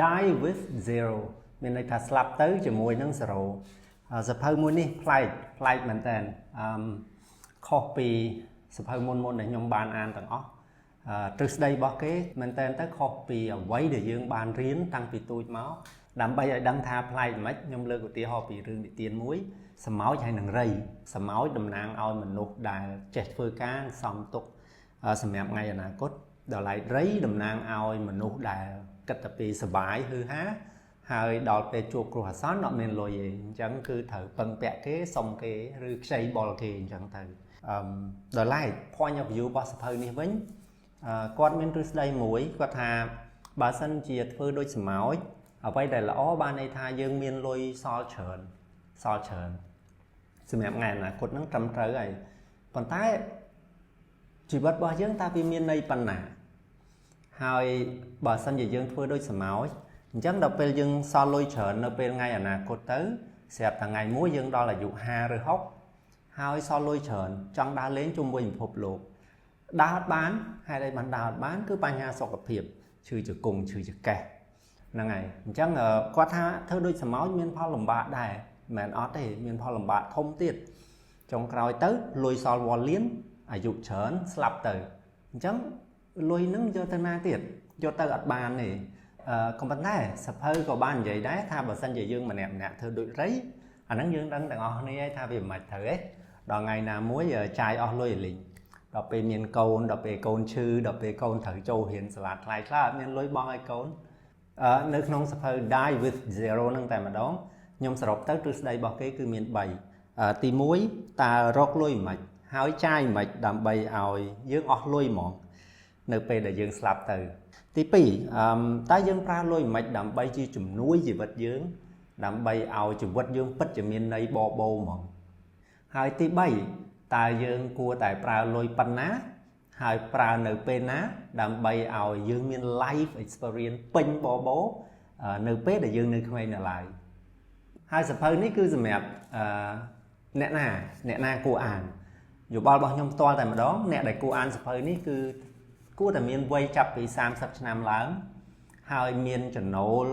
Die with zero មានន័យថាស្លាប់ទៅជាមួយនឹង0សៀវភៅមួយនេះប្លែកប្លែកមែនតើអឺខុសពីសៀវភៅមុនមុនដែលខ្ញុំបានអានទាំងអស់ទ្រឹស្ដីរបស់គេមែនតើទៅខុសពីអ្វីដែលយើងបានរៀនតាំងពីតូចមកដើម្បីឲ្យដឹងថាប្លែកមិនខ្ញុំលើកឧទាហរណ៍ពីរឿងនិទានមួយសមោចហើយនឹងរៃសមោចតំណាងឲ្យមនុស្សដែលចេះធ្វើការសំទុកសម្រាប់ថ្ងៃអនាគតដល់ឡែករៃតំណាងឲ្យមនុស្សដែលគិតតែពីសបាយហឺហាហើយដល់ពេលជួបគ្រោះអាសន្នអត់មានលុយទេអញ្ចឹងគឺត្រូវពឹងពាក់គេសុំគេឬខ្ចីបុលគេអញ្ចឹងទៅអឺដល់ឡែក point of view របស់សៀវភៅនេះវិញគាត់មានទ្រឹស្ដីមួយគាត់ថាបើសិនជាធ្វើដូចសមោចអ្វីដែលល្អបានន័យថាយើងមានលុយសល់ច្រើនសល់ច្រើនសម្រាប់ថ្ងៃអនាគតហ្នឹងត្រឹមត្រូវហើយប៉ុន្តែជីវិតរបស់យើងតើវាមានន័យប៉ុណ្ណាហើយបើសិនជាយើងធ្វើដូចសមោចអញ្ចឹងដល់ពេលយើងសល់លុយច្រើននៅពេលថ្ងៃអនាគតទៅស្រាប់តែថ្ងៃមួយយើងដល់អាយុ50ឬ60ហើយសល់លុយច្រើនចង់ដើរលេងជុំវិញពិភពលោកដើរអត់បានហេតុអីបានដើរអត់បានគឺបញ្ហាសុខភាពឈឺជង្គង់ឈឺចង្កេះហ្នឹងហើយអញ្ចឹងគាត់ថាធ្វើដូចសមោចមានផលលំបាកដែរមិនមែនអត់ទេមានផលលំបាកធំទៀតចុងក្រោយទៅលុយសល់វល់លៀនអាយុច្រើនស្លាប់ទៅអញ្ចឹងលុយនឹងយកទៅណាទៀតយកទៅអត់បានទេអឺក៏ប៉ុន្តែសៀវភៅក៏បាននិយាយដែរថាបើសិនជាយើងម្នាក់ម្នាក់ធ្វើដូចរៃអាហ្នឹងយើងដឹងទាំងអស់គ្នាថាវាមិនត្រូវទេដល់ថ្ងៃណាមួយចាយអស់លុយលីងដល់ពេលមានកូនដល់ពេលកូនឈឺដល់ពេលកូនត្រូវចូលរៀនសាលាថ្លៃខ្លះអត់មានលុយបង់ឲ្យកូនអឺនៅក្នុងសៀវភៅ Die with Zero ហ្នឹងតែម្ដងខ្ញុំសរុបទៅទ្រឹស្ដីរបស់គេគឺមាន3ទី1តើរកលុយមិនហើយចាយមិនដើម្បីឲ្យយើងអស់លុយហ្មងនៅពេលដែលយើងស្លាប់ទៅទី2អឺតើយើងប្រើលុយមិនដើម្បីជាជំនួយជីវិតយើងដើម្បីឲ្យជីវិតយើងពិតជាមានន័យបបោហ្មងហើយទី3តើយើងគួរតែប្រើលុយប៉ុណ្ណាហើយប្រើនៅពេលណាដើម្បីឲ្យយើងមាន life experience ពេញបបោនៅពេលដែលយើងនៅក្មេងនៅឡើយហើយសៀវភៅនេះគឺសម្រាប់អឺអ្នកណាអ្នកណាគួរអានយោបល់របស់ខ្ញុំផ្ទាល់តែម្ដងអ្នកដែលគួរអានសៀវភៅនេះគឺគួរតែមានវ័យចាប់ពី30ឆ្នាំឡើងហើយមានចំណូល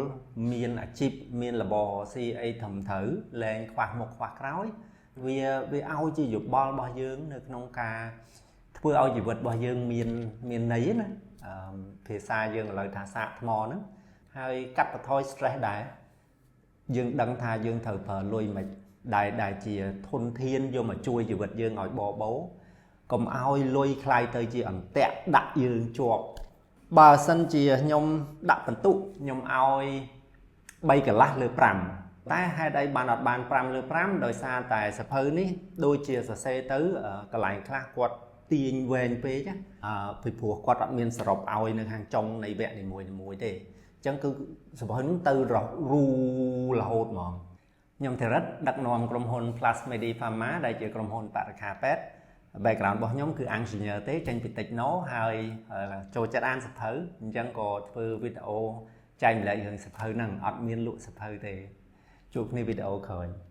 មានអាជីពមានរបរស៊ីអីត្រឹមត្រូវលែងខ្វះមុខខ្វះក្រោយវាវាឲ្យជាយោបល់របស់យើងនៅក្នុងការធ្វើឲ្យជីវិតរបស់យើងមានមានន័យណាភាសាយើងឥឡូវថាសាកថ្មហ្នឹងហើយកាត់បន្ថយ stress ដែរយើងដឹងថាយើងត្រូវប្រើលុយមិនដែលដែលជាធនធានយកមកជួយជីវិតយើងឲ្យបបោកុំឲ្យលុយក្លាយទៅជាអន្ទាក់ដាក់យើងជាប់បើសិនជាខ្ញុំដាក់ពិន្ទុខ្ញុំឲ្យ3កន្លះលើ5តែហេតុអីបានអត់បាន5លើ5ដោយសារតែសៀវភៅនេះដូចជាសរសេរទៅកន្លែងខ្លះគាត់ទាញវែងពេកអឺពីព្រោះគាត់អត់មានសរុបឲ្យនៅខាងចុងនៃវគ្គនីមួយៗទេអញ្ចឹងគឺសៀវភៅនោះទៅររូរហូតហ្មងខ្ញុំធិរិតដឹកនាំក្រុមហ៊ុន Plus Medi Pharma ដែលជាក្រុមហ៊ុនបរិក្ខារពេទ្យ background របស់ខ្ញុំគឺ engineer ទេចេញពី Techno ហើយចូលចិត្តអានសៀវភៅអញ្ចឹងក៏ធ្វើវីដេអូចែករំលែករឿងសៀវភៅហ្នឹងអត់មានលក់សៀវភៅទេជួបគ្នាវីដេអូក្រោយ។